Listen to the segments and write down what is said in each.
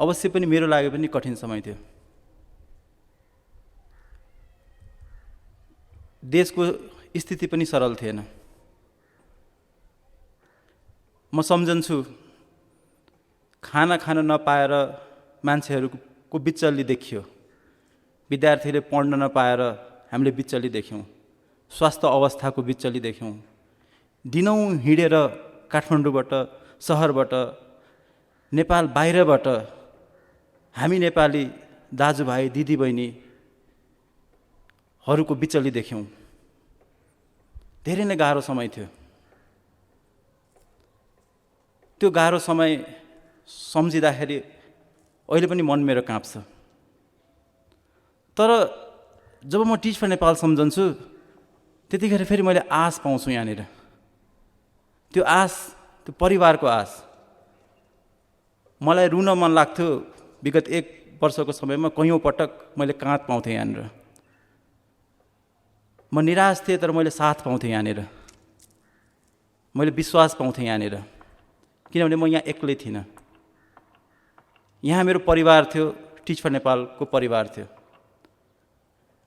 अवश्य पनि मेरो लागि पनि कठिन समय थियो। देशको स्थिति पनि सरल थिएन। म सम्झन्छु खाना खान नपाएर मान्छेहरूको बिचल्ली देखियो, विद्यार्थीले पढ्न नपाएर हामीले बिचल्ली देख्यौँ, स्वास्थ्य अवस्थाको बिचल्ली देख्यौँ। दिनौँ हिँडेर काठमाडौँबाट, सहरबाट, नेपाल बाहिरबाट हामी नेपाली दाजुभाइ दिदीबहिनीहरूको बिचल्ली देख्यौँ। धेरै नै गाह्रो समय थियो। त्यो गाह्रो समय सम्झिँदाखेरि अहिले पनि मन मेरो काँप्छ। तर जब म टिच फर नेपाल सम्झन्छु त्यतिखेर फेरि मैले आश पाउँछु यहाँनिर। त्यो आश, त्यो परिवारको आश। मलाई रुन मन लाग्थ्यो। विगत 1 वर्षको समयमा कयौँ पटक मैले काँध पाउँथेँ यहाँनिर। म निराश थिएँ तर मैले साथ पाउँथेँ यहाँनिर। मैले विश्वास पाउँथेँ यहाँनिर, किनभने म यहाँ एक्लै थिइनँ। यहाँ मेरो परिवार थियो, टिच फर नेपालको परिवार थियो।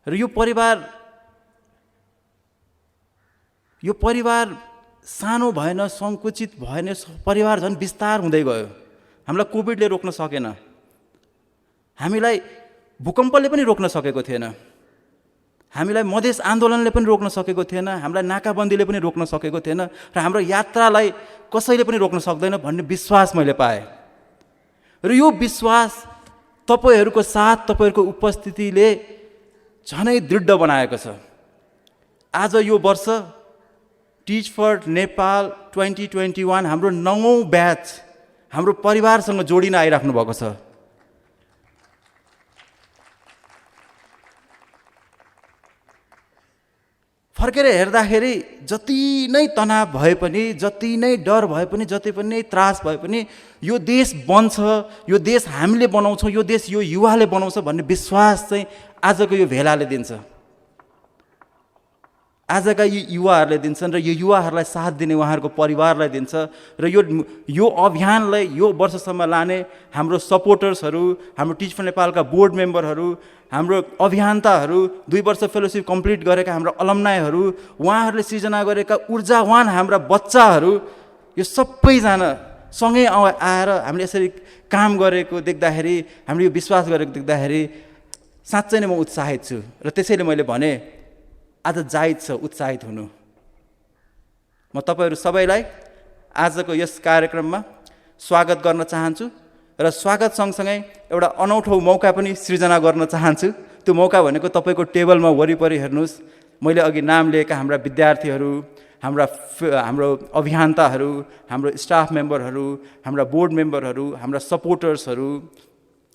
र यो परिवार सानो भएन, सङ्कुचित भएन, परिवार झन् विस्तार हुँदै गयो। हामीलाई कोभिडले रोक्न सकेन, हामीलाई भूकम्पले पनि रोक्न सकेको थिएन, हामीलाई मधेस आन्दोलनले पनि रोक्न सकेको थिएन, हामीलाई नाकाबन्दीले पनि रोक्न सकेको थिएन, र हाम्रो यात्रालाई कसैले पनि रोक्न सक्दैन भन्ने विश्वास मैले पाएँ। र यो विश्वास तपाईँहरूको साथ, तपाईँहरूको उपस्थितिले झनै दृढ बनाएको छ। आज यो वर्ष टिच फर नेपाल 2021 हाम्रो 9औं ब्याच हाम्रो परिवारसँग जोडिन आइराख्नु भएको छ। फर्केर हेर्दाखेरि जति नै तनाव भए पनि, जति नै डर भए पनि, जति पनि त्रास भए पनि यो देश बन्छ, यो देश हामीले बनाउँछौँ, यो देश यो युवाले बनाउँछ भन्ने विश्वास चाहिँ आजको यो भेलाले दिन्छ। आजका यी युवाहरूले दिन्छन् र यो युवाहरूलाई साथ दिने उहाँहरूको परिवारलाई दिन्छ। र यो अभियानलाई यो वर्षसम्म लाने हाम्रो सपोर्टर्सहरू, हाम्रो टिच फर नेपालका बोर्ड मेम्बरहरू, हाम्रो अभियन्ताहरू, 2 वर्ष फेलोसिप कम्प्लिट गरेका हाम्रो अलमनाईहरू, उहाँहरूले सृजना गरेका ऊर्जावान हाम्रा बच्चाहरू, यो सबैजना सँगै आएर हामीले यसरी काम गरेको देख्दाखेरि, हामीले यो विश्वास गरेको देख्दाखेरि साँच्चै नै म उत्साहित छु। र त्यसैले मैले भने आज जायज छ उत्साहित हुनु। म तपाईँहरू सबैलाई आजको यस कार्यक्रममा स्वागत गर्न चाहन्छु र स्वागत सँगसँगै एउटा अनौठो मौका पनि सृजना गर्न चाहन्छु। त्यो मौका भनेको तपाईँको टेबलमा वरिपरि हेर्नुहोस्, मैले अघि नाम लिएका हाम्रा विद्यार्थीहरू, हाम्रो अभियन्ताहरू, हाम्रो स्टाफ मेम्बरहरू, हाम्रा बोर्ड मेम्बरहरू, हाम्रा सपोर्टर्सहरू,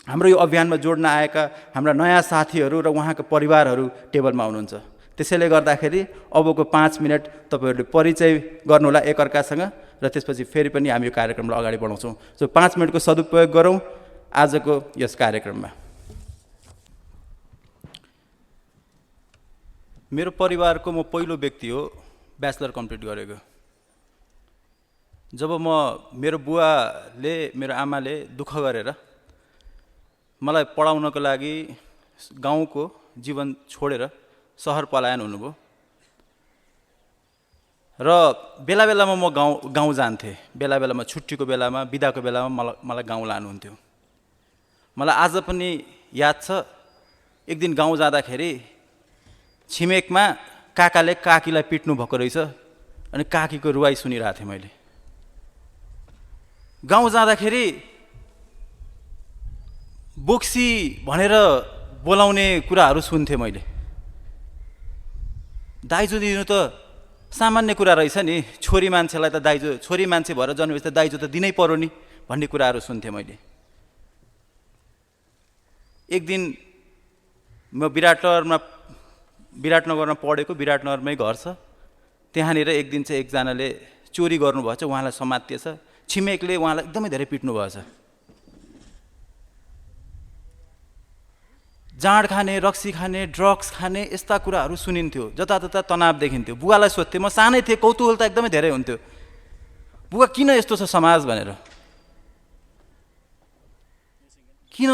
हाम्रो यो अभियानमा जोड्न आएका हाम्रा नयाँ साथीहरू र उहाँका परिवारहरू टेबलमा हुनुहुन्छ। त्यसैले गर्दाखेरि अबको 5 मिनट तपाईँहरूले परिचय गर्नुहोला एकअर्कासँग, र त्यसपछि फेरि पनि हामी यो कार्यक्रमलाई अगाडि बढाउँछौँ। सो 5 मिनटको सदुपयोग गरौँ आजको यस कार्यक्रममा। मेरो परिवारको म पहिलो व्यक्ति हो ब्याचलर कम्प्लिट गरेको। जब मेरो बुवाले, मेरो आमाले दुःख गरेर मलाई पढाउनको लागि गाउँको जीवन छोडेर सहर पलायन हुनुभयो र बेला बेलामा म गाउँ जान्थेँ। बेला बेलामा छुट्टीको बेलामा, बिदाको बेलामा मलाई गाउँ लानुहुन्थ्यो। मलाई आज पनि याद छ, एक दिन गाउँ जाँदाखेरि छिमेकमा काकाले काकीलाई पिट्नु भएको रहेछ अनि काकीको रुवाई सुनिरहेको थिएँ मैले। गाउँ जाँदाखेरि बोक्सी भनेर बोलाउने कुराहरू सुन्थेँ मैले। दाइजो दिनु त सामान्य कुरा रहेछ नि, छोरी मान्छेलाई त दाइजो, छोरी मान्छे भएर जन्मेपछि त दाइजो त दिनै पर्यो नि भन्ने कुराहरू सुन्थेँ मैले। एक दिन म विराटनगरमा पढेको, विराटनगरमै घर छ, त्यहाँनिर एक दिन चाहिँ एकजनाले चोरी गर्नुभएछ, उहाँलाई समातिएछ, छिमेकले उहाँलाई एकदमै धेरै पिट्नु भएछ। जाँड खाने, रक्सी खाने, ड्रग्स खाने यस्ता कुराहरू सुनिन्थ्यो। जतातता तनाव देखिन्थ्यो। बुवालाई सोध्थेँ, म सानै थिएँ, कौतूहलता एकदमै धेरै हुन्थ्यो, बुवा किन यस्तो छ समाज भनेर। किन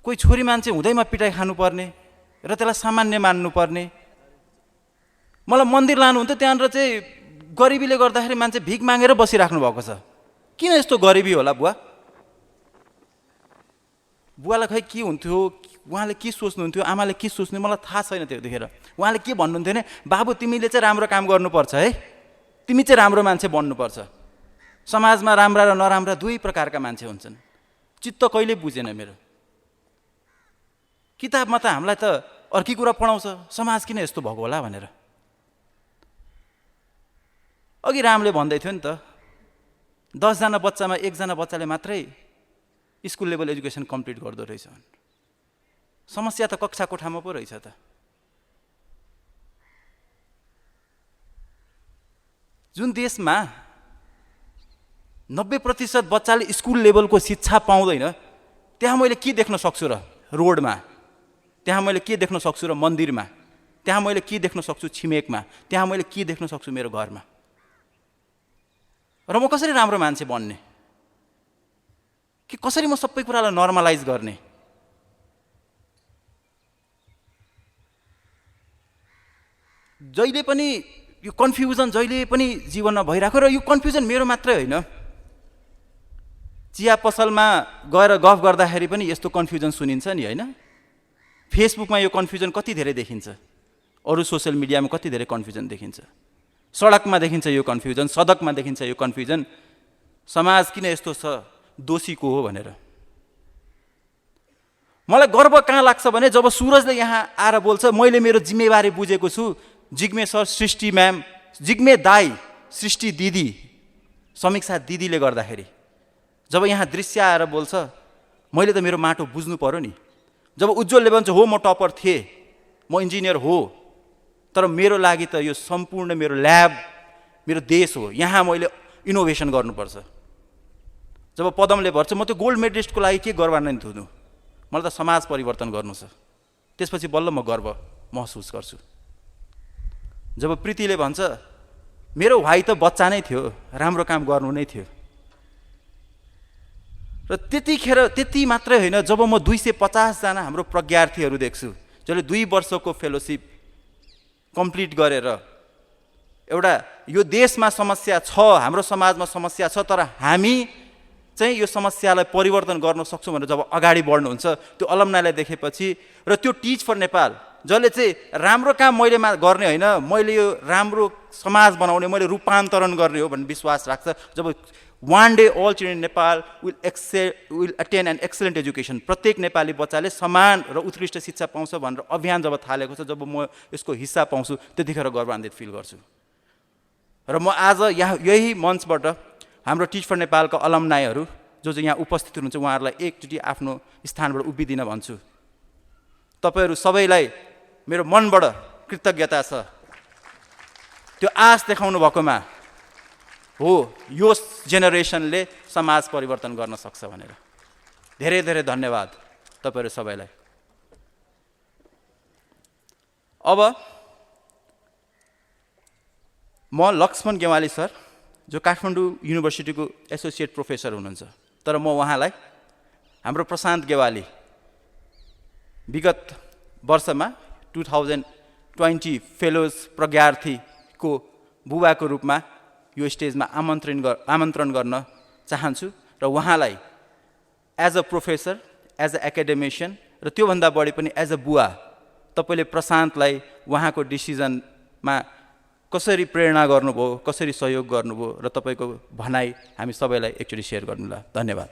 कोही छोरी मान्छे हुँदैमा पिटाइ खानुपर्ने र त्यसलाई सामान्य मान्नुपर्ने? मलाई मन्दिर लानुहुन्थ्यो, त्यहाँनिर चाहिँ गरिबीले गर्दाखेरि मान्छे भिख मागेर बसिराख्नु भएको छ। किन यस्तो गरिबी होला बुवा? बुवालाई खै के हुन्थ्यो, उहाँले के सोच्नुहुन्थ्यो, आमाले के सोच्नु, मलाई थाहा छैन त्यतिखेर। उहाँले के भन्नुहुन्थ्यो भने, बाबु तिमीले चाहिँ राम्रो काम गर्नुपर्छ है, तिमी चाहिँ राम्रो मान्छे बन्नुपर्छ। समाजमा राम्रा र नराम्रा दुवै प्रकारका मान्छे हुन्छन्। चित्त कहिले बुझेन मेरो। किताबमा त हामीलाई त अर्कै कुरा पढाउँछ, समाज किन यस्तो भएको होला भनेर। अघि रामले भन्दै थियो नि त, 10 जना बच्चामा 1 जना बच्चाले मात्रै स्कुल लेभल एजुकेसन कम्प्लिट गर्दो रहेछ। समस्या त कक्षा कोठामा पो रहेछ त। जुन देशमा 90% बच्चाले स्कुल लेभलको शिक्षा पाउँदैन, त्यहाँ मैले के देख्न सक्छु र? रोडमा त्यहाँ मैले के देख्न सक्छु र? मन्दिरमा त्यहाँ मैले के देख्न सक्छु? छिमेकमा त्यहाँ मैले के देख्न सक्छु? मेरो घरमा। र म कसरी राम्रो मान्छे बन्ने? कि कसरी म सबै कुरालाई नर्मलाइज गर्ने? जहिले पनि यो कन्फ्युजन जहिले पनि जीवनमा भइरहेको, र यो कन्फ्युजन मेरो मात्रै होइन। चिया पसलमा गएर गफ गर्दाखेरि पनि यस्तो कन्फ्युजन सुनिन्छ नि, होइन? फेसबुकमा यो कन्फ्युजन कति धेरै देखिन्छ, अरू सोसियल मिडियामा कति धेरै कन्फ्युजन देखिन्छ, सडकमा देखिन्छ यो कन्फ्युजन, सडकमा देखिन्छ यो कन्फ्युजन। समाज किन यस्तो छ, दोषी को हो भनेर। मलाई गर्व कहाँ लाग्छ भने जब सुरजले यहाँ आएर बोल्छ, मैले मेरो जिम्मेवारी बुझेको छु। जिग्मे सर, सृष्टि म्याम, जिग्मे दाई, सृष्टि दिदी, समीक्षा दिदीले गर्दाखेरि जब यहाँ दृश्य आएर बोल्छ, मैले त मेरो माटो बुझ्नु पर्यो नि। जब उज्जवलले भन्छ, हो म टपर थिएँ, म इन्जिनियर हो, तर मेरो लागि त यो सम्पूर्ण मेरो ल्याब, मेरो देश हो, यहाँ मैले इनोभेसन गर्नुपर्छ। जब पदमले भन्छ, म त्यो गोल्ड मेडलिस्टको लागि के गौरवान्वित हुनु, मलाई त समाज परिवर्तन गर्नु छ, त्यसपछि बल्ल म गर्व महसुस गर्छु। जब प्रीतिले भन्छ, मेरो भाइ त बच्चा नै थियो, राम्रो काम गर्नु नै थियो। र त्यतिखेर त्यति मात्रै होइन, जब म 250 जना हाम्रो प्रज्ञार्थीहरू देख्छु जसले 2 वर्षको फेलोसिप कम्प्लिट गरेर एउटा यो देशमा समस्या छ, हाम्रो समाजमा समस्या छ, तर हामी चाहिँ यो समस्यालाई परिवर्तन गर्न सक्छौँ भनेर जब अगाडि बढ्नुहुन्छ, त्यो अलमनाईलाई देखेपछि, र त्यो टिच फर नेपाल जसले चाहिँ राम्रो काम मैले गर्ने होइन, मैले यो राम्रो समाज बनाउने, मैले रूपान्तरण गर्ने हो भन्ने विश्वास राख्छ। जब one day all children in Nepal will attain an excellent education, प्रत्येक नेपाली बच्चाले समान र उत्कृष्ट शिक्षा पाउँछ भनेर अभियान जब थालेको छ, जब म यसको हिस्सा पाउँछु, त्यतिखेर गर्वान्वित फिल गर्छु। र म आज यही मञ्चबाट हाम्रो टिच फर नेपालका अलमनाईहरू जो चाहिँ यहाँ उपस्थित हुनुहुन्छ, उहाँहरूलाई एकचोटि आफ्नो स्थानबाट उभिदिन भन्छु। तपाईहरू सबैलाई मेरो मनबाट कृतज्ञता छ, त्यो आश देखाउनु भएकोमा हो यो जेनेरेसनले समाज परिवर्तन गर्न सक्छ भनेर। धेरै धेरै धन्यवाद तपाईहरू सबैलाई। अब म लक्ष्मण गेवाली सर जो काठमाडौँ युनिभर्सिटीको एसोसिएट प्रोफेसर हुनुहुन्छ, तर म उहाँलाई हाम्रो प्रशान्त गेवाली विगत वर्षमा 2020 फेलोज प्रज्ञार्थीको बुबाको रूपमा यो स्टेजमा आमन्त्रण गर्न चाहन्छु, र उहाँलाई as a professor, as a academician, र त्योभन्दा बढी पनि एज अ बुवा, तपाईँले प्रशान्तलाई उहाँको डिसिजनमा कसरी प्रेरणा गर्नुभयो, कसरी सहयोग गर्नुभयो, र तपाईँको भनाइ हामी सबैलाई एकचोटि सेयर गर्नुहोला। धन्यवाद।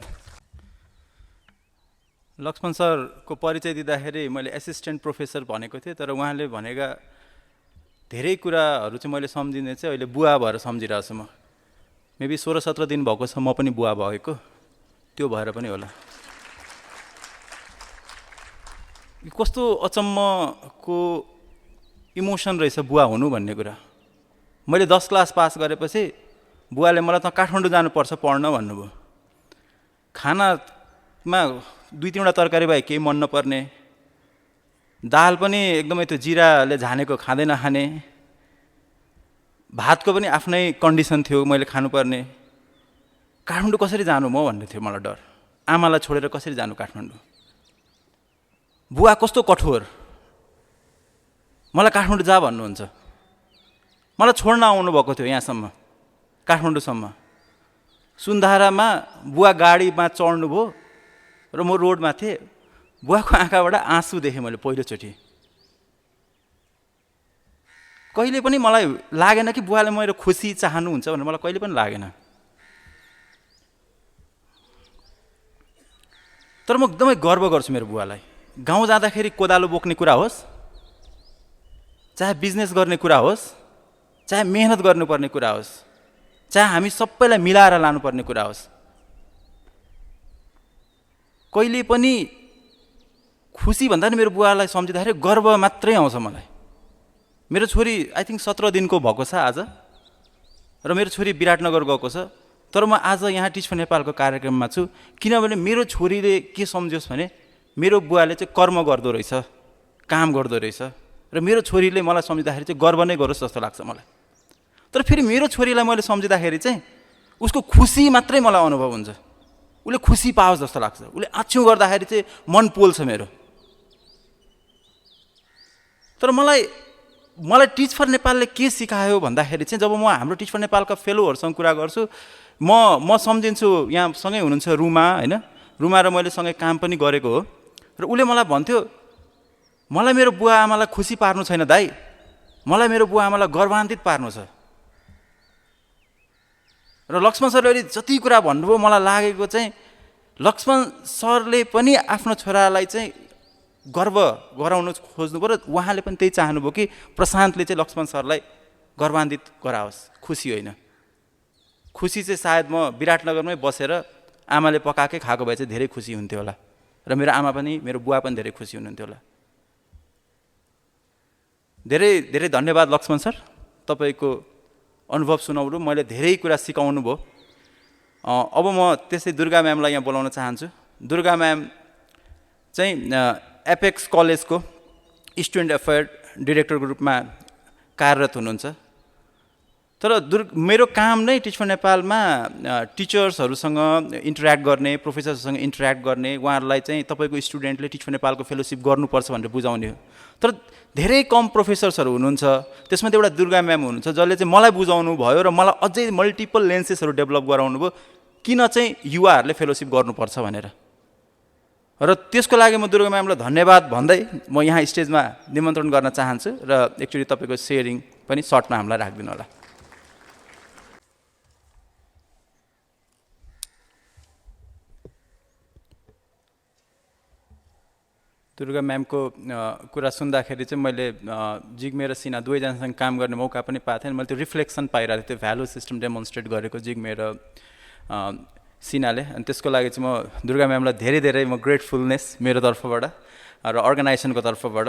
लक्ष्मण सरको परिचय दिँदाखेरि मैले एसिस्टेन्ट प्रोफेसर भनेको थिएँ, तर उहाँले भनेका धेरै कुराहरू चाहिँ मैले सम्झिने चाहिँ अहिले बुवा भएर सम्झिरहेको छु। म मेबी 16-17 दिन भएको छ म पनि बुवा भएको, त्यो भएर पनि होला। कस्तो अचम्मको इमोसन रहेछ बुवा हुनु भन्ने कुरा। मैले 10 क्लास पास गरेपछि बुवाले मलाई त काठमाडौँ जानुपर्छ पढ्न भन्नुभयो। खानामा 2-3वटा तरकारी भए केही मन नपर्ने, दाल पनि एकदमै त्यो जिराले झानेको खाँदै नखाने, भातको पनि आफ्नै कन्डिसन थियो मैले खानुपर्ने। काठमाडौँ कसरी जानु म भन्ने थियो मलाई डर। आमालाई छोडेर कसरी जानु काठमाडौँ? बुवा कस्तो कठोर, मलाई काठमाडौँ जा भन्नुहुन्छ। मलाई छोड्न आउनुभएको थियो यहाँसम्म, काठमाडौँसम्म। सुन्धारामा बुवा गाडीमा चढ्नुभयो र म रोडमा थिएँ। बुवाको आँखाबाट आँसु देखेँ मैले पहिलोचोटि। कहिले पनि मलाई लागेन कि बुवाले मेरो खुसी चाहनुहुन्छ भनेर, मलाई कहिले पनि लागेन। तर म एकदमै गर्व गर्छु मेरो बुवालाई। गाउँ जाँदाखेरि कोदालो बोक्ने कुरा होस्, चाहे बिजनेस गर्ने कुरा होस्, चाहे मेहनत गर्नुपर्ने कुरा होस्, चाहे हामी सबैलाई मिलाएर लानुपर्ने कुरा होस्, कहिले पनि खुसी भन्दा नि मेरो बुवालाई सम्झिँदाखेरि गर्व मात्रै आउँछ मलाई। मेरो छोरी आई थिङ्क 17 दिनको भएको छ आज, र मेरो छोरी विराटनगर गएको छ। तर म आज यहाँ टिच फर नेपालको कार्यक्रममा छु किनभने मेरो छोरीले के सम्झोस् भने मेरो बुवाले चाहिँ कर्म गर्दो रहेछ, काम गर्दो रहेछ, र मेरो छोरीले मलाई सम्झिँदाखेरि चाहिँ गर्व नै गरोस् जस्तो लाग्छ मलाई। तर फेरि मेरो छोरीलाई मैले सम्झिँदाखेरि चाहिँ उसको खुसी मात्रै मलाई अनुभव हुन्छ, उसले खुसी पाओस् जस्तो लाग्छ। उसले आँच्यौँ गर्दाखेरि चाहिँ मन पोल्छ मेरो। तर मलाई टिच फर नेपालले के सिकायो भन्दाखेरि चाहिँ जब म हाम्रो टिच फर नेपालका फेलोहरूसँग कुरा गर्छु, म सम्झिन्छु, यहाँ सँगै हुनुहुन्छ रुमा, होइन, रुमा र मैले सँगै काम पनि गरेको हो। र उसले मलाई भन्थ्यो, मलाई मेरो बुवा आमालाई खुसी पार्नु छैन दाइ, मलाई मेरो बुवा आमालाई गर्वान्वित पार्नु छ। र लक्ष्मण सरले अहिले जति कुरा भन्नुभयो मलाई लागेको चाहिँ लक्ष्मण सरले पनि आफ्नो छोरालाई चाहिँ गर्व गराउन खोज्नुभयो र उहाँले पनि त्यही चाहनुभयो कि प्रशान्तले चाहिँ लक्ष्मण सरलाई गर्वान्वित गराओस्, खुसी होइन। खुसी चाहिँ सायद म विराटनगरमै बसेर आमाले पकाएकै खाएको भए चाहिँ धेरै खुसी हुन्थ्यो होला, र मेरो आमा पनि, मेरो बुवा पनि धेरै खुसी हुनुहुन्थ्यो होला। धेरै धेरै धन्यवाद लक्ष्मण सर, तपाईँको अनुभव सुनाउनु, मैले धेरै कुरा सिकाउनु भयो। अब म त्यसै दुर्गा म्यामलाई यहाँ बोलाउन चाहन्छु। दुर्गा म्याम चाहिँ एपेक्स कलेजको स्टुडेन्ट एफेयर डिरेक्टरको रूपमा कार्यरत हुनुहुन्छ। तर मेरो काम नै टिच फर नेपालमा टिचर्सहरूसँग इन्टरेक्ट गर्ने, प्रोफेसरहरूसँग इन्टरेक्ट गर्ने, उहाँहरूलाई चाहिँ तपाईँको स्टुडेन्टले टिच फर नेपालको फेलोसिप गर्नुपर्छ भनेर बुझाउने हो। तर धेरै कम प्रोफेसर्सहरू हुनुहुन्छ, त्यसमा एउटा दुर्गा म्याम हुनुहुन्छ जसले चाहिँ मलाई बुझाउनु भयो र मलाई अझै मल्टिपल लेन्सेसहरू डेभलप गराउनु भयो किन चाहिँ युवाहरूले फेलोसिप गर्नुपर्छ भनेर। र त्यसको लागि म दुर्गा म्यामलाई धन्यवाद भन्दै म यहाँ स्टेजमा निमन्त्रण गर्न चाहन्छु र एकचोटि तपाईँको सेयरिङ पनि सर्टमा हामीलाई राखिदिनु होला। दुर्गा म्यामको कुरा सुन्दाखेरि चाहिँ मैले जिग्मे र सिना दुवैजनासँग काम गर्ने मौका पनि पाएको थिएँ। मैले त्यो रिफ्लेक्सन पाइरहेको थिएँ, त्यो भ्यालु सिस्टम डेमोन्स्ट्रेट गरेको जिग्मे र सिनाले। अनि त्यसको लागि चाहिँ म दुर्गा म्यामलाई धेरै धेरै म ग्रेटफुलनेस मेरो तर्फबाट र अर्गनाइजेसनको तर्फबाट,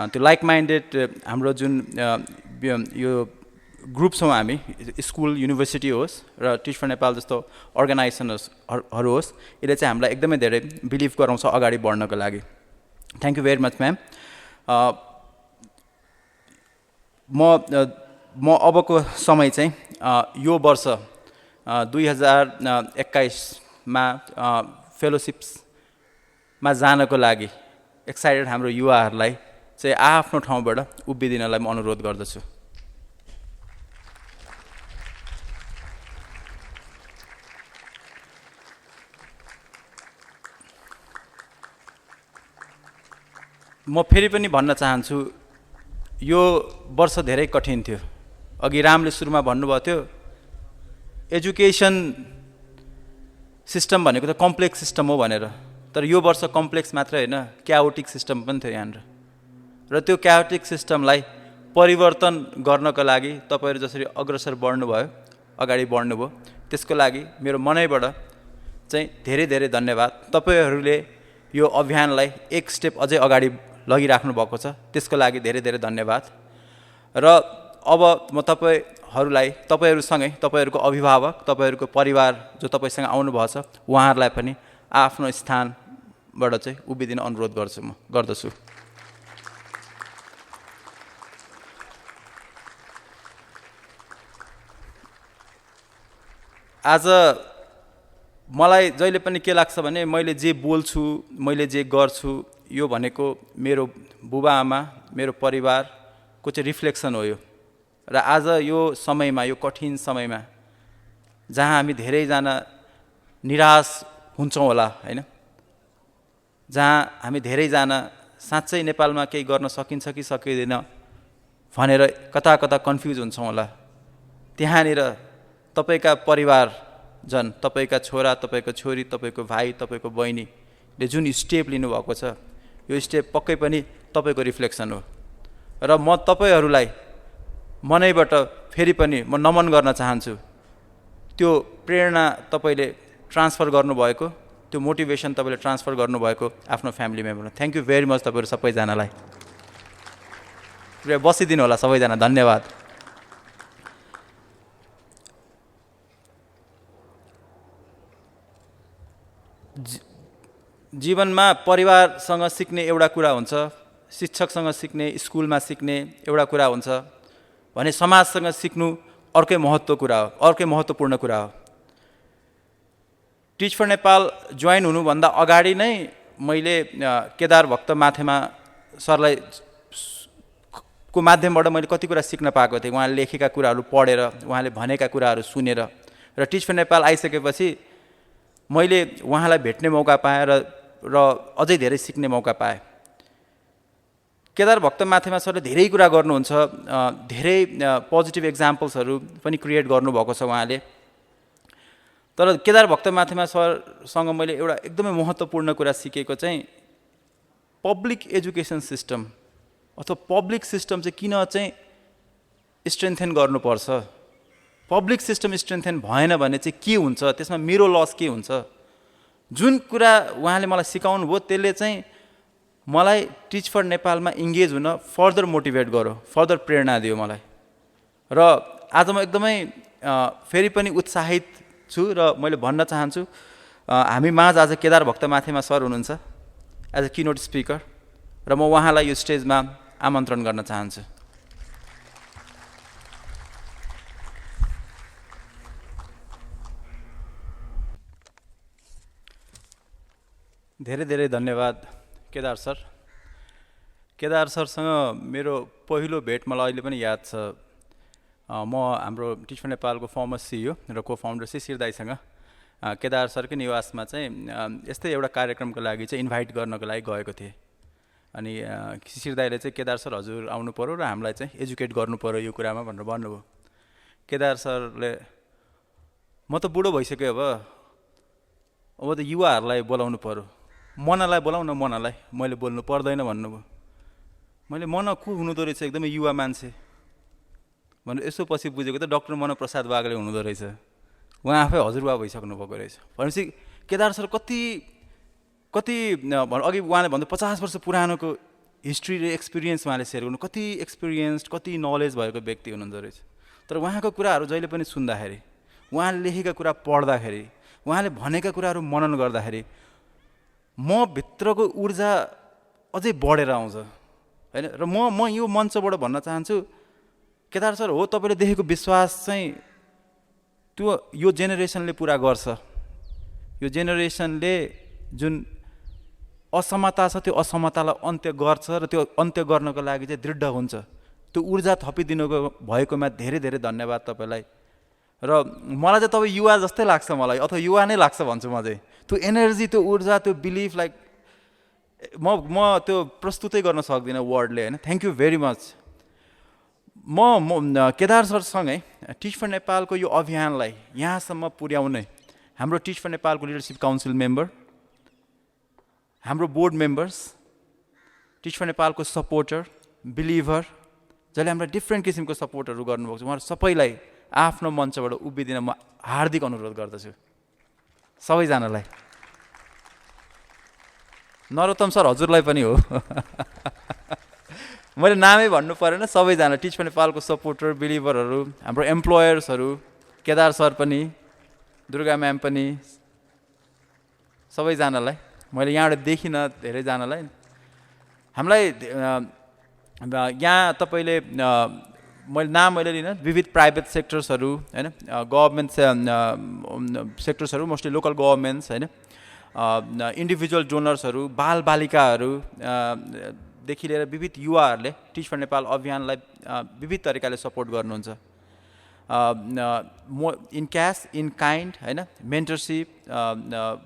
त्यो लाइक माइन्डेड हाम्रो जुन यो ग्रुप छौँ हामी, स्कुल युनिभर्सिटी होस् र टिच फर नेपाल जस्तो अर्गनाइजेसनहरू होस्, यसले चाहिँ हामीलाई एकदमै धेरै बिलिभ गराउँछ अगाडि बढ्नको लागि। Thank you very much ma'am. म अबको समय चाहिँ यो वर्ष 2021मा फेलोसिप्समा जानको लागि एक्साइटेड हाम्रो युवाहरूलाई चाहिँ आफ्नो ठाउँबाट उभिदिनलाई म अनुरोध गर्दछु। म फेरि पनि भन्न चाहन्छु, यो वर्ष धेरै कठिन थियो। अघि रामले सुरुमा भन्नुभएको थियो एजुकेसन सिस्टम भनेको त कम्प्लेक्स सिस्टम हो भनेर, तर यो वर्ष कम्प्लेक्स मात्रै होइन, क्याओटिक सिस्टम पनि थियो यहाँनिर। र त्यो क्याओटिक सिस्टमलाई परिवर्तन गर्नको लागि तपाईँहरू जसरी अग्रसर बढ्नुभयो, अगाडि बढ्नुभयो, त्यसको लागि मेरो मनैबाट चाहिँ धेरै धेरै धन्यवाद। तपाईँहरूले यो अभियानलाई एक स्टेप अझै अगाडि लगिराख्नु भएको छ, त्यसको लागि धेरै धेरै धन्यवाद। र अब म तपाईँहरूसँगै तपाईँहरूको अभिभावक, तपाईँहरूको परिवार जो तपाईँसँग आउनुभएको छ उहाँहरूलाई पनि आफ्नो स्थानबाट चाहिँ उभिदिन अनुरोध गर्दछु। आज मलाई जहिले पनि के लाग्छ भने मैले जे बोल्छु, मैले जे गर्छु, यो भनेको मेरो बुबा आमा, मेरो परिवारको चाहिँ रिफ्लेक्सन हो यो। र आज यो समयमा, यो कठिन समयमा जहाँ हामी धेरैजना निराश हुन्छौँ होला हैन, जहाँ हामी धेरैजना साँच्चै नेपालमा केही गर्न सकिन्छ कि सकिँदैन भनेर कता कता कन्फ्युज हुन्छौँ होला, त्यहाँनिर तपाईका परिवारजन, तपाईका छोरा, तपाईको छोरी, तपाईको भाइ, तपाईको बहिनीले जुन स्टेप लिनुभएको छ, यो स्टेप पक्कै पनि तपाईको रिफ्लेक्सन हो। र म तपाईहरूलाई मनैबाट फेरि पनि म नमन गर्न चाहन्छु। त्यो प्रेरणा तपाईले ट्रान्सफर गर्नुभएको, त्यो मोटिभेसन तपाईले ट्रान्सफर गर्नुभएको आफ्नो फ्यामिली मेम्बरमा। थ्याङ्क यू भेरी मच तपाईहरू सबैजनालाई। बसिदिनु होला सबैजना, धन्यवाद। जीवनमा परिवारसँग सिक्ने एउटा कुरा हुन्छ, शिक्षकसँग सिक्ने, स्कुलमा सिक्ने एउटा कुरा हुन्छ भने समाजसँग सिक्नु अर्कै महत्त्वपूर्ण कुरा हो। टिच फर नेपाल जोइन हुनुभन्दा अगाडि नै मैले केदार भक्त माथेमा सरलाई को माध्यमबाट मैले कति कुरा सिक्न पाएको थिएँ, उहाँले लेखेका कुराहरू पढेर, उहाँले भनेका कुराहरू सुनेर। र टिच फर नेपाल आइसकेपछि मैले उहाँलाई भेट्ने मौका पाएँ र अझै धेरै सिक्ने मौका पाएँ। केदार भक्त माथेमा सरले धेरै कुरा गर्नुहुन्छ, धेरै पोजिटिभ एक्जाम्पल्सहरू पनि क्रिएट गर्नुभएको छ उहाँले। तर केदार भक्त माथेमा सरसँग मैले एउटा एकदमै महत्त्वपूर्ण कुरा सिकेको चाहिँ पब्लिक एजुकेसन सिस्टम अथवा पब्लिक सिस्टम चाहिँ किन चाहिँ स्ट्रेन्थेन गर्नुपर्छ, पब्लिक सिस्टम स्ट्रेन्थेन भएन भने चाहिँ के हुन्छ, त्यसमा मेरो लस के हुन्छ, जुन कुरा उहाँले मलाई सिकाउनु भयो त्यसले चाहिँ मलाई टिच फर नेपालमा इङ्गेज हुन फर्दर मोटिभेट गर्यो, फर्दर प्रेरणा दियो मलाई। र आज म एकदमै फेरि पनि उत्साहित छु र मैले भन्न चाहन्छु हामी माझ आज केदार भक्त माथेमा सर हुनुहुन्छ एज अ किनोट स्पिकर, र म उहाँलाई यो स्टेजमा आमन्त्रण गर्न चाहन्छु। धेरै धेरै धन्यवाद केदार सर। केदार सरसँग मेरो पहिलो भेट मलाई अहिले पनि याद छ। म हाम्रो टिच फर नेपालको फर्मर सिइओ र को फाउन्डर शिशिर दाईसँग केदार सरकै निवासमा चाहिँ यस्तै एउटा कार्यक्रमको लागि चाहिँ इन्भाइट गर्नको लागि गएको थिएँ। अनि शिशिर दाईले चाहिँ केदार सर हजुर आउनु पऱ्यो र हामीलाई चाहिँ एजुकेट गर्नु पऱ्यो यो कुरामा भनेर भन्नुभयो। केदार सरले म त बुढो भइसक्यो अब त युवाहरूलाई बोलाउनु पऱ्यो, मनालाई बोलाउन, मनालाई मैले बोल्नु पर्दैन भन्नुभयो। मैले मन को हुनुहुँदो रहेछ, एकदमै युवा मान्छे भनेर यसो पछि बुझेको त डक्टर मनप्रसाद बागले हुनुहुँदो रहेछ, उहाँ आफै हजुरबा भइसक्नु भएको रहेछ। भनेपछि केदार सर कति अघि उहाँले भन्दा 50 वर्ष पुरानोको हिस्ट्री र एक्सपिरियन्स उहाँले सेयर गर्नु, कति एक्सपिरियन्स्ड, कति नलेज भएको व्यक्ति हुनुहुँदो रहेछ। तर उहाँको कुराहरू जहिले पनि सुन्दाखेरि, उहाँले लेखेका कुरा पढ्दाखेरि, उहाँले भनेका कुराहरू मनन गर्दाखेरि म भित्रको ऊर्जा अझै बढेर आउँछ हैन। र म यो मञ्चबाट भन्न चाहन्छु केदार सर हो तपाईँले देखेको विश्वास चाहिँ त्यो यो जेनेरेसनले पुरा गर्छ। यो जेनेरेसनले जुन असमता छ त्यो असमतालाई अन्त्य गर्छ र त्यो अन्त्य गर्नको लागि चाहिँ दृढ हुन्छ। त्यो ऊर्जा थपिदिनुको भएकोमा धेरै धेरै धन्यवाद तपाईँलाई। र मलाई चाहिँ तपाईँ युवा जस्तै लाग्छ मलाई, अथवा युवा नै लाग्छ भन्छु म चाहिँ। त्यो एनर्जी, त्यो ऊर्जा, त्यो बिलिफ, लाइक म त्यो प्रस्तुतै गर्न सक्दिनँ वर्डले हैन। Thank you very much. म केदार सरसँगै टिच फर नेपालको यो अभियानलाई यहाँसम्म पुर्याउने हाम्रो टिच फर नेपालको लिडरसिप काउन्सिल मेम्बर, हाम्रो बोर्ड मेम्बर्स, टिच फर नेपालको सपोर्टर, बिलिभर, जसले हामीलाई डिफ्रेन्ट किसिमको सपोर्टहरू गर्नुभएको छ, उहाँहरू सबैलाई आफ्नो मञ्चबाट उभिदिन म हार्दिक अनुरोध गर्दछु सबैजनालाई। नरोत्तम सर हजुरलाई पनि हो मैले नामै भन्नु परेन, सबैजना टिच फर नेपालको सपोर्टर, बिलिभरहरू, हाम्रो एम्प्लोयर्सहरू, केदार सर पनि, दुर्गा म्याम पनि, सबैजनालाई मैले यहाँबाट देखिनँ धेरैजनालाई। हामीलाई यहाँ तपाईँले मैले लिन विविध प्राइभेट सेक्टर्सहरू हैन, गभर्मेन्ट सेक्टर्सहरू, मोस्टली लोकल गभर्मेन्ट्स हैन, इन्डिभिजुअल डोनर्सहरू, बालबालिकाहरू देखि लिएर विविध युवाहरूले टिच फर नेपाल अभियानलाई विविध तरिकाले सपोर्ट गर्नुहुन्छ। इन क्यास, इन काइन्ड हैन, मेन्टरसिप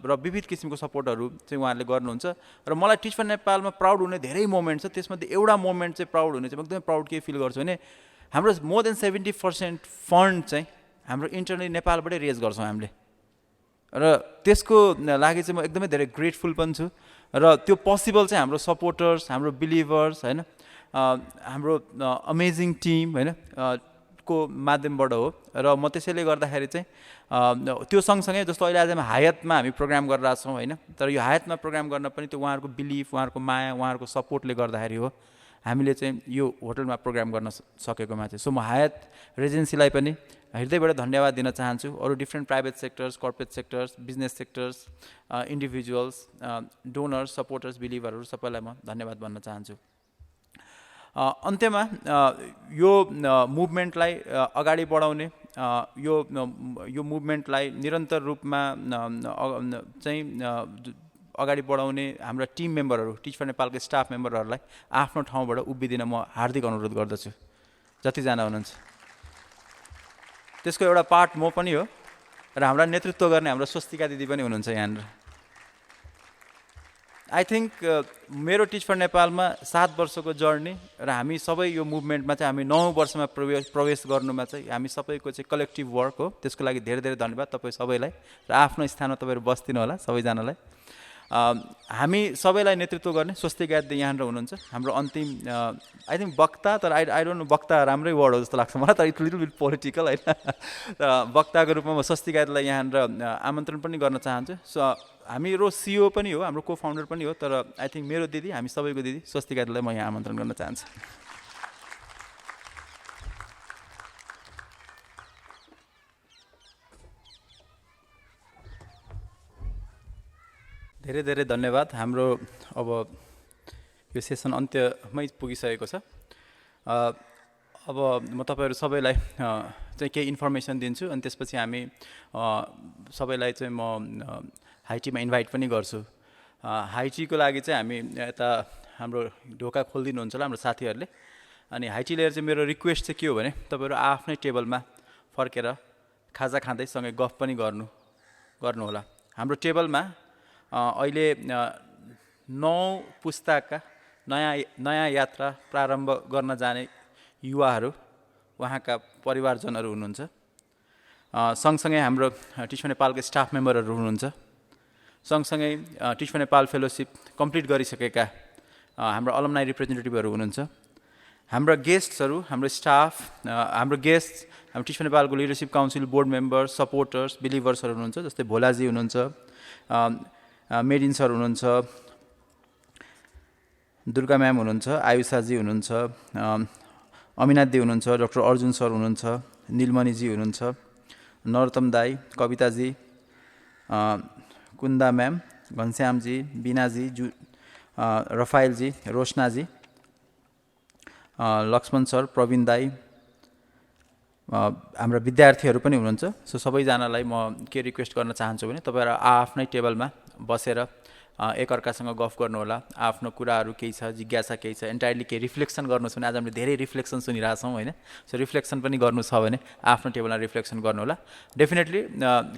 र विविध किसिमको सपोर्टहरू चाहिँ उहाँहरूले गर्नुहुन्छ। र मलाई टिच फर नेपालमा प्राउड हुने धेरै मोमेन्ट छ। त्यसमध्ये एउटा मोमेन्ट चाहिँ प्राउड हुने चाहिँ म एकदमै प्राउड के फिल गर्छु भने हाम्रो मोर देन 70% फन्ड चाहिँ हाम्रो इन्टरनली नेपालबाटै रेज गर्छौँ हामीले, र त्यसको लागि चाहिँ म एकदमै धेरै ग्रेटफुल पनि छु। र त्यो पोसिबल चाहिँ हाम्रो सपोर्टर्स, हाम्रो बिलिभर्स हैन, हाम्रो अमेजिङ टिम हैन को माध्यमबाट हो। र म त्यसैले गर्दाखेरि चाहिँ त्यो सँगसँगै जस्तो अहिले आज हायतमा हामी प्रोग्राम गरिरहेको छौँ हैन, तर यो हायतमा प्रोग्राम गर्न पनि त्यो उहाँहरूको बिलिफ, उहाँहरूको माया, उहाँहरूको सपोर्टले गर्दाखेरि हो हामीले चाहिँ यो होटलमा प्रोग्राम गर्न सकेकोमा चाहिँ। सो म हायत रेजेन्सीलाई पनि हृदयबाट धन्यवाद दिन चाहन्छु। अरू different private sectors, corporate sectors, business sectors, individuals, donors, supporters, बिलिभरहरू सबैलाई म धन्यवाद भन्न चाहन्छु। अन्त्यमा यो मुभमेन्टलाई अगाडि बढाउने, यो मुभमेन्टलाई निरन्तर रूपमा चाहिँ अगाडि बढाउने हाम्रा टिम मेम्बरहरू, टिच फर नेपालको स्टाफ मेम्बरहरूलाई आफ्नो ठाउँबाट उभिदिन म हार्दिक अनुरोध गर्दछु, जतिजना हुनुहुन्छ। त्यसको एउटा पार्ट म पनि हो र हाम्रा नेतृत्व गर्ने हाम्रो स्वस्तिका दिदी पनि हुनुहुन्छ यहाँनिर। आई थिङ्क मेरो टिच फर नेपालमा 7 वर्षको जर्नी र हामी सबै यो मुभमेन्टमा चाहिँ हामी 9 वर्षमा प्रवेश गर्नुमा चाहिँ हामी सबैको चाहिँ कलेक्टिभ वर्क हो। त्यसको लागि धेरै धेरै धन्यवाद तपाईँ सबैलाई, र आफ्नो स्थानमा तपाईँहरू बस्दिनु होला सबैजनालाई। हामी सबैलाई नेतृत्व गर्ने स्वस्तिका दिदी यहाँनिर हुनुहुन्छ, हाम्रो अन्तिम आई थिङ्क वक्ता, तर आई डोन्ट नो वक्ता राम्रै वर्ड हो जस्तो लाग्छ मलाई, तर इट्स लिटल बिट पोलिटिकल होइन। वक्ताको रूपमा म स्वस्तिका दिदीलाई यहाँनिर आमन्त्रण पनि गर्न चाहन्छु। सो हाम्रो सिओ पनि हो, हाम्रो को फाउन्डर पनि हो, तर आई थिङ्क मेरो दिदी, हामी सबैको दिदी स्वस्तिका दिदीलाई म यहाँ आमन्त्रण गर्न चाहन्छु। धेरै धेरै धन्यवाद। हाम्रो अब यो सेसन अन्त्यमै पुगिसकेको छ। अब म तपाईँहरू सबैलाई चाहिँ केही इन्फर्मेसन दिन्छु, अनि त्यसपछि हामी सबैलाई चाहिँ म हाइटीमा इन्भाइट पनि गर्छु। हाइटीको लागि चाहिँ हामी यता हाम्रो ढोका खोलिदिनुहुन्छ होला हाम्रो साथीहरूले। अनि हाइटी लिएर चाहिँ मेरो रिक्वेस्ट चाहिँ के हो भने तपाईँहरू आफ्नै टेबलमा फर्केर खाजा खाँदै सँगै गफ पनि गर्नु होला। हाम्रो टेबलमा अहिले 9 पुस्ताका नयाँ यात्रा प्रारम्भ गर्न जाने युवाहरू, उहाँका परिवारजनहरू हुनुहुन्छ। सँगसँगै हाम्रो टिच फर नेपालको स्टाफ मेम्बरहरू हुनुहुन्छ। सँगसँगै teach for Nepal fellowship complete गरिसकेका हाम्रो अलमनाई रिप्रेजेन्टेटिभहरू हुनुहुन्छ। हाम्रा गेस्ट्सहरू, हाम्रो स्टाफ, हाम्रो गेस्ट, हाम्रो टिच फर नेपालको leadership council board member, supporters, बिलिभर्सहरू हुनुहुन्छ। जस्तै भोलाजी हुनुहुन्छ, मेडिन सर हुनुहुन्छ, दुर्गा म्याम हुनुहुन्छ, आयुषाजी हुनुहुन्छ, अमिनाथ दी हुनुहुन्छ, डाक्टर अर्जुन सर हुनुहुन्छ, निलमणिजी हुनुहुन्छ, नरोत्तम दाई, कविताजी, कुन्दा म्याम, घनश्यामजी, बिनाजी, रफाइलजी, रोशनाजी, लक्ष्मण सर, प्रवीण दाई, हाम्रा विद्यार्थीहरू पनि हुनुहुन्छ। सो सबैजनालाई म के रिक्वेस्ट गर्न चाहन्छु भने तपाईँहरू आफ्नै टेबलमा बसेर एकअर्कासँग गफ गर्नुहोला। आफ्नो कुराहरू केही छ, जिज्ञासा केही छ, एन्टायरली केही रिफ्लेक्सन गर्नु छ भने आज हामीले धेरै रिफ्लेक्सन सुनिरहेछौँ होइन। सो रिफ्लेक्सन पनि गर्नु छ भने आफ्नो टेबलमा रिफ्लेक्सन गर्नुहोला। डेफिनेटली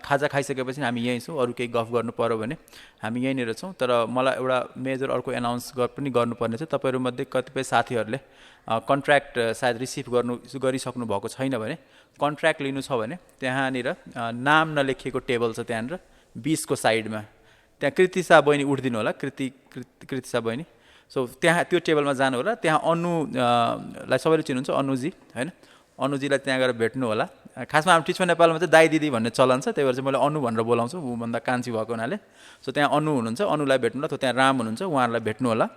खाजा खाइसकेपछि हामी यहीँ छौँ, अरू केही गफ गर्नु पऱ्यो भने हामी यहीँनिर छौँ। तर मलाई एउटा मेजर अर्को एनाउन्स पनि गर्नुपर्ने छ। तपाईँहरूमध्ये कतिपय साथीहरूले कन्ट्र्याक्ट सायद रिसिभ गरिसक्नु भएको छैन भने कन्ट्र्याक्ट लिनु छ भने त्यहाँनिर नाम नलेखिएको टेबल छ त्यहाँनिर 20 को साइडमा, त्यहाँ कृतिसा बहिनी उठिदिनु होला, कृतिसा बहिनी। सो त्यहाँ त्यो टेबलमा जानु होला। त्यहाँ अनुलाई सबैले चिन्नुहुन्छ, अनुजी होइन, अनुजीलाई त्यहाँ गएर भेट्नु होला। खासमा हाम्रो टिच फर नेपालमा चाहिँ दाई दिदी भन्ने चलन छ, त्यही भएर चाहिँ मैले अनु भनेर बोलाउँछु, ऊभन्दा कान्छी भएको हुनाले। सो त्यहाँ अनु हुनुहुन्छ, अनुलाई भेट्नु होला। त्यहाँ राम हुनुहुन्छ, उहाँहरूलाई भेट्नु होला।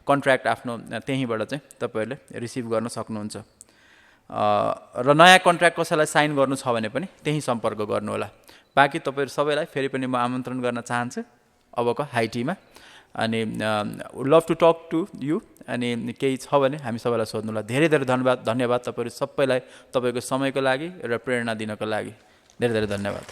कन्ट्र्याक्ट आफ्नो त्यहीँबाट चाहिँ तपाईँहरूले रिसिभ गर्न सक्नुहुन्छ। र नयाँ कन्ट्र्याक्ट कसैलाई साइन गर्नु छ भने पनि त्यहीँ सम्पर्क गर्नुहोला। बाँकी तपाईँहरू सबैलाई फेरि पनि म आमन्त्रण गर्न चाहन्छु अबको हाइटीमा। अनि would love to talk to you अनि केही छ भने हामी सबैलाई सोध्नुलाई धेरै धेरै धन्यवाद तपाईँहरू सबैलाई तपाईँको समयको लागि र प्रेरणा दिनको लागि धेरै धेरै धन्यवाद।